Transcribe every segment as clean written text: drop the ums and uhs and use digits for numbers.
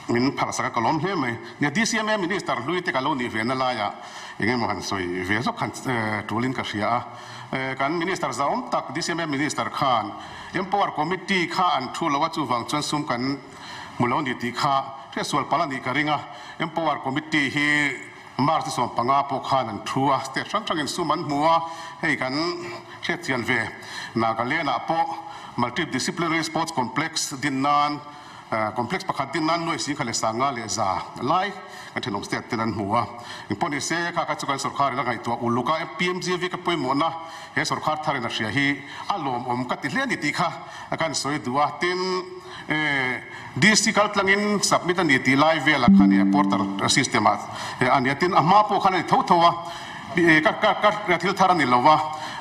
Min phalsak a ka lawm hle mai. Nia DCMA Minister hlui te ka lo nih ve na laiah eng emaw han sawi ve zawk han tulin ka hria a. Kan Minister zahawm tak DCMA Minister khan Empower Committee kha an thu lo a, chuvang chuan sum kan hmu lo ni tih kha hriatsual palh a nih ka ring a. Empower Committee hi March ni 15 pawh khan an thu a, state hrang hrangin sum an hmu a, hei kan hriatchian ve Nagaland ah pawh Multi Disciplinary Sports Complex din nan Complex pakhat din nan nuai singkha leh sanga leh za lai kan thenawm state ten an hmu a. Engpawh ni se, kha kha chu kan sorkar in a ngaihtuah uluk a, PMGV ka pawimawhna he sorkar thar in a hria hi a lawmawm ka ti hle a ni tih kha kan sawi duh a. Tin, DC kal tlangin submit a ni tih lai velah khan e portal system ah a ni a. Tin, a hma pawh khan a ni tho tho a, ka thil thar a ni lo a,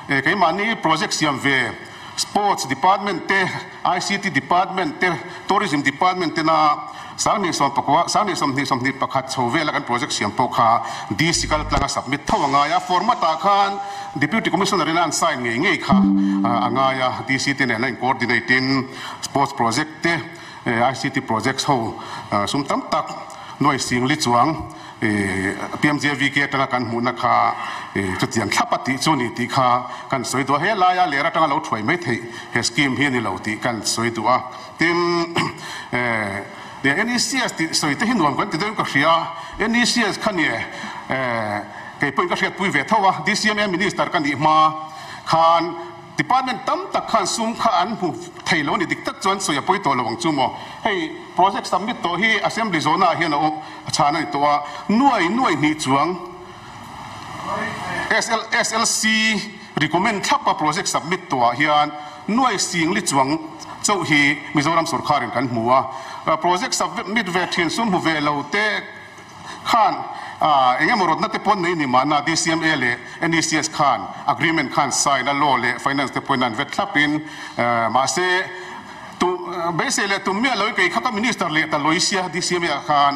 keimahni project siam ve Sports Department te, ICT Department te, Tourism Department tena 2010, 2021 chho vela kan project siam pawh kha DC kal tlanga submit tho a ngai a. Format ah khan Deputy Commissioner in a an sign ngei ngei kha a ngai a. DC te nen a in coordinate in Sports project te, ICT projects ho sum tam tak nuai sing li chuang PMJVK atanga kan hmuhna kha chutiang thlap a tih chu ni tih kha kan sawi duh a, he laia ler atanga lo thuai mai theih he scheme hi a ni lo tih kan sawi duh a. Tin, NECS tih sawi te hi nuam kan ti deuhin ka hria a, NECS kha ni kei pawhin ka hriatpui ve tho a, DCMA Minister ka nih hma khan Department tam tak khan sum kha an hmu thei lo a ni. Dik tak chuan sawi a pawi tawh lo ang chu maw. Hei project submit tawh hi Assembly zawhna ah hian a awm a chhan a ni tawh a, nuai nuai hnih chuang SL SLC recommend thlap a project submit tawh ah hian nuai singli chuang chauh hi Mizoram sorkar in kan hmu a. Project submit ve thin sum hmu ve lo te Khan eng emaw rawtna te pawn nei ni mahna DCMA leh NECS khan agreement khan sign a law leh finance te pawhin an vet thlap in mahse tu beisei leh tum miah lo kei kha ka minister leh ta lawi sia DCMA ah khan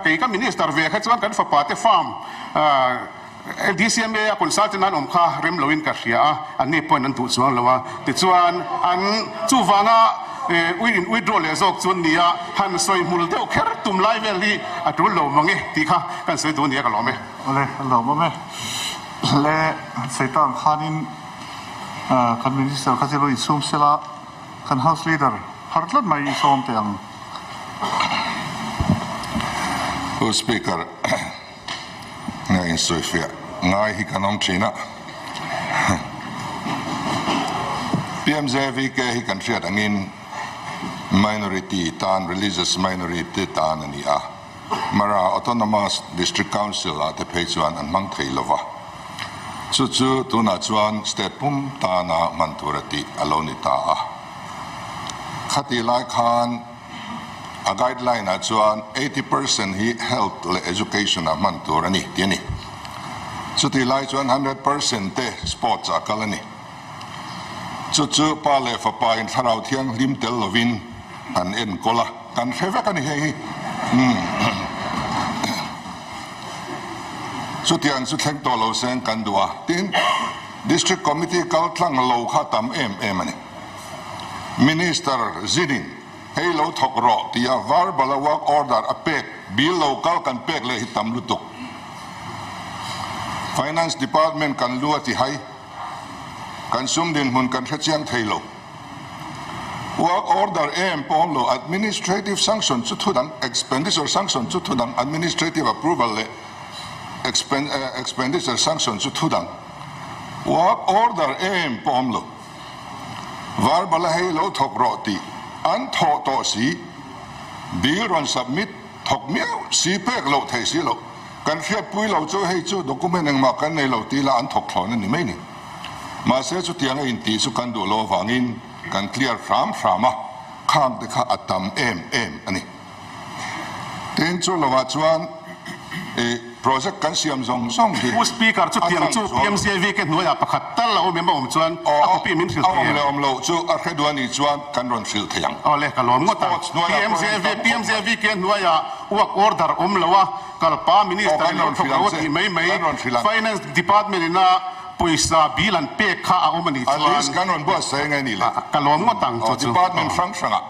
kei ka minister ve kha chuan kan fapa te farm DCMA a consultant an awm kha rem loin ka hria a, anni pawhin an duh chuang lo a. Tichuan, an chuvanga ui in withdraw leh zawk chu an ni a, han sawi hmul deuh kher tum lai vel hi a tul lo mang e tih kha kan sawi duh nia ka lawm e. Awle, a lawmawm e. Le, han sawi ta ang khanin kan Minister kha chu lo insum sela, kan House Leader har tlat mai i sawm teh ang. Pu Speaker. Nga insawifiah ngai hi kan awm thin a. PMJVK hi kan hriat angin minority tan, religious minority tan a ni a. Mara Autonomous District Council ah te phei chuan an hmang thei lova. Chu chu tunah chuan state pum tana hman tur a tih a lo ni ta a. Khatih lai khan A guideline ah chuan 80% hi health leh education ah hman tur a ni tih a ni. Chutih lai chuan 100% te sports ah kal a ni. Chu chu pa leh fapa in thlarau thianghlim tel lovin an enkawl a, kan hre vek a ni hei hi. Chutiang chu thleng tawh lo seng kan duh a, tin District Committee kal tlang lo kha tam em em a ni. Minister zinin hei lo thawk rawh tia verbal a work order a pek bill lo kal kan pek leh hi tam lutuk. Finance department kan lu a ti hai. Kan sum dinhmun kan hrechiang thei lo. Work order em pawh awm lo administrative sanction chu thu dang, expenditure sanction chu thu dang, administrative approval leh expenditure sanction chu thu dang. Work order em pawh awm lo. Verbal a hei lo thawk rawh tih an thawh tawh si, bill rawn submit thawk miau si pek loh theih si loh. Kan hriatpui lo chu hei chu document engmah kan nei lo tih lah an thawk thlawn a ni mai ni. Mahse chutianga intih chu kan duh lo avangin kan clear hram hram a, khang te kha a tam em em a ni. Tin chu lovah chuan i project kan siam zawng zawng hi Pu Speaker, chutiang chu PMCIV ke hnuaiah pakhat tal a awm em a awm chuan a copy min hrilh thei em? A awm leh awm loh chu a hre duh a nih chuan kan rawn hrilh thei ang. Aw le, ka lawm ngawt ang. PMCIV, PMCIV ke hnuaiah work order awm lo a, kalpa Minister in lo thawk lo a tih mai mai, Finance Department ina pawisa bill an pek kha a awm a nih chuan. A list kan rawn buatsaih nge ni le? Ka lawm ngawt ang chu chu. Department hrang hrangah.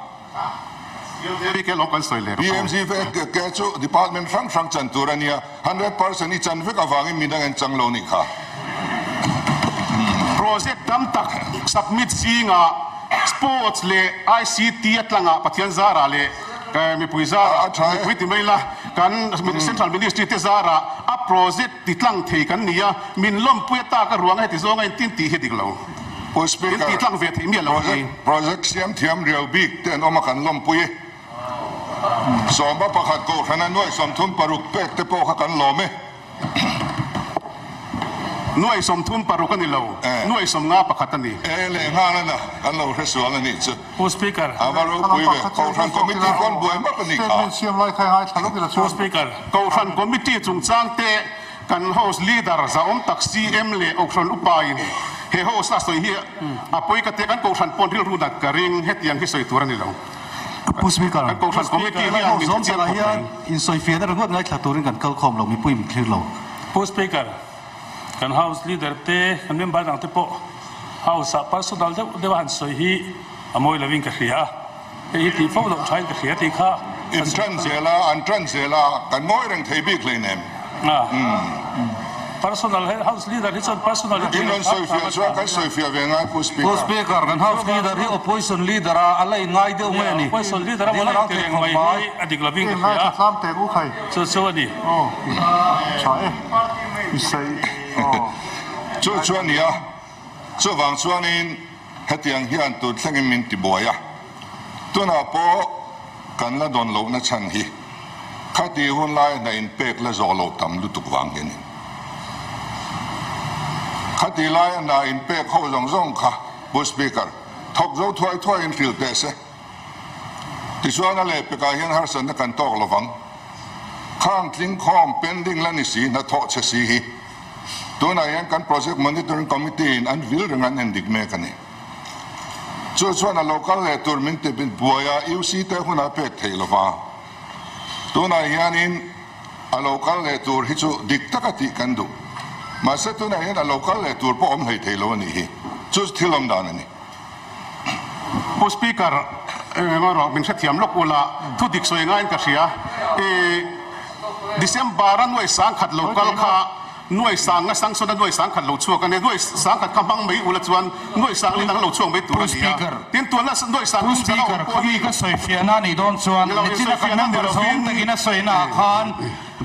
PMJVK lawm kan sawi leh rawh. PMJVK chu department hrang hrang chan tur a nia, 100% i chan vek avangin midang an chang lo nih kha. Project tam tak submit zingah sports leh ICT a tlangah Pathian zarah leh mipui zarah, mipui ti mai la, kan Central Ministry te zarah a project ti tlang thei kan ni a, min lawmpui ataka ruang a heti zawnga intin tih hi dik lo. Pu Speaker, Min tih tlang ve theih miah lo hi. Project siam thiam riau bik te an awm a kan lawmpui e. Sawmba pakhat kohhrana nuai 36 pek te pawh kha kan lawm e. Nuai 36 a ni lo, nuai 51 a ni. E leh nghal a na, kan lo hre sual a nih chu. Pu Speaker. A va ropui ve, Kohhran Committee pawn buai map a nih kha. Pu Speaker. Kohhran Committee chungchang te Kan House Leader zahawm tak CM leh Kohhran upain he House a sawi hi a pawi ka tia, kan Kohhran pawn rilru nat ka ring, hetiang hi sawi tur a ni lo. Pu Speaker, Kan Kohhran Committee hian min Zawm chiang takah khawp hian mai. insawifiahna ringawt ngaithla turin kan kal khawm lo, mipui min thlir lo. Pu Speaker, kan House Leader te, kan member dang te pawh House ah personal deuh deuh a han sawi hi a mawi lovin ka hria a, hei hi tih fo loh thain ka hria tih kha In tan zel a, an tan zel a, kan ngawi reng thei bik hleinem. Personal he House Leader hi chuan personal hi In rawn sawifiah chuan kan sawifiah ve ngai Pu Speaker. Pu Speaker, kan House Leader hi Opposition Leader a a la in ngai deuh mai a ni. Opposition Leader a la inti reng mai hi a dik lovin ka hria a, chu chu a ni. Chu chu a ni a, chuvang chuanin hetiang hian tun thlengin min ti buai a, tunah pawh kan la dawn lohna chhan hi khati hun lai hna inpek la zawh loh tam lutuk vang hianin khati lai a hna inpek ho zawng zawng kha Pu Speaker thawk zo thuai thuaiin hrilh teh se. Tichuan a lehpekah hian harsatna kan tawk lovang. Khang tlingkhawm pending la ni si hnathawh che si hi tunah hian kan Project Monitoring Committee in an vil reng an endik mek a ni. Chu chuan a lo kal leh tur min ti buai a, UC te hunah a pek theih lova. Tunah hianin a lo kal leh tur hi chu dik taka tih kan duh. Mahse tunah hian a lo kal leh tur pawh awm hlei thei lo a nih hi. Chu chu thil awm dan a ni. Pu Speaker, engemaw rawh min hrethiam lawk ula, thu dik sawi ngaiin ka hria. I December a nuai 10,000 lo kal kha nuai sanga sanction a nuai 10,000 lo chhuak a nia, nuai 10,000 kha hmang mai ula chuan nuai sang lin ang lo chhuak mai tur a ni a. Tin, tunna nuai sang Pu thum zan a awm Speaker, pawh hi khami ka sawifiahna a nih dawn chuan ni lo, nichina kan insawifiahna ni member lovin zawng takin a sawina ah khan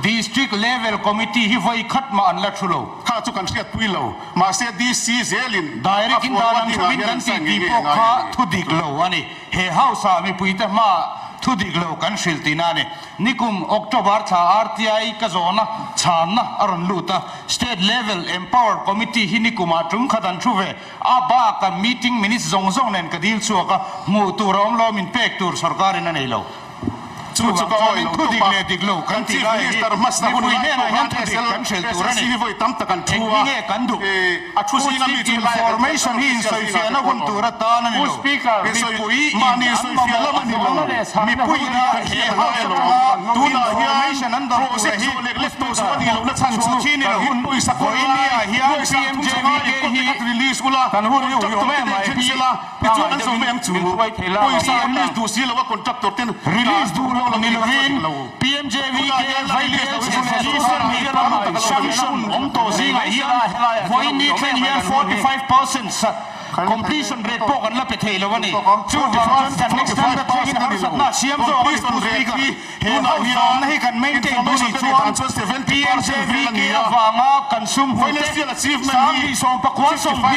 District Level Committee hi vawi khat mah an la thu lo. Kha chu kan hriatpui lo. Mahse DC zelin a Direct in dan ang forwarding ah thumin hian kan an tih sign tih ngei ngei pawh a ngai kha a ni. thu dik lo a ni. He House ah mipuite hmaah thu dik lo kan hrilh tihna a ni. Nikum October thla RTI ka zawhna chhanna a rawn lut a, State Level Empower Committee hi nikumah tum khat an thu ve. A bak a meeting minutes zawng zawng nen ka dil chhuak a, hmuh tur a awm lo, min pek tur sorkarin a nei lo. Chu chu ka awi lo tawp a, kan Chief Minister hmasa hun lai pawh khan SLC hi vawi tam tak an thu a, a thu zinga mi chu helai ah kan official zingah te pawh an awm. Mahni insawifiah lam a ni lo, kan hriat a ngai alawm. Tunah hian project zawh lek lek tawh zawh a nih lohna chhan chu kan pawisa kawl lai nuai 30 sanga in contract khat release ula, contractor te nen then sela, Tichuan an zawm mai ang chu. Pawisa release duh si lo a contractor ten Release duh lo lam ni lovin lo. PMJVK Tunah hian la release lo hi chu Vaibel sorkar hian lam tak a lo sanction awm tawh zingah hian vawiin ni thleng hian 45% completion rate pawh kan la pe thei lo a ni. Chuvang chuan kan next standard thlengin harsatna a siam zawk a ni Pu Speaker. He house awmna hi kan maintain duh nih chuan PMJVK avanga kan sum hmu te 10,029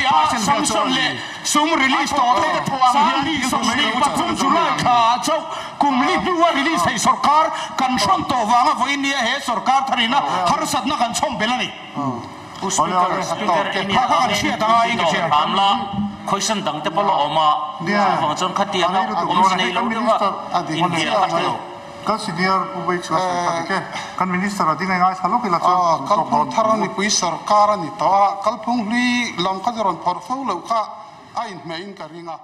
a sanction leh Sum release tawh te 2023 July thla ah chauh kum li hnua release thei sorkar kan hrawn tawh vanga vawiin nia he sorkar tharina harsatna kan chhawm belh a ni. Pu Speaker, Speaker eng Kha kha kan hriat anga in ka hria. Hram la, khawisan dang te pawh la awm a, chuvang chuan khatianga awmze nei lo deuha inhnial kha tha lo. Kan senior Pu Vei chu a sawi kha dik e. Kan Minister a ding a ngaithla lawk ila chuan tawk Kalphung dawn. thar a mipui sarkar a ni tawh a, kalphung hlui lam kha chu rawn phawrh fo loh kha a inhmeh in ka ring a.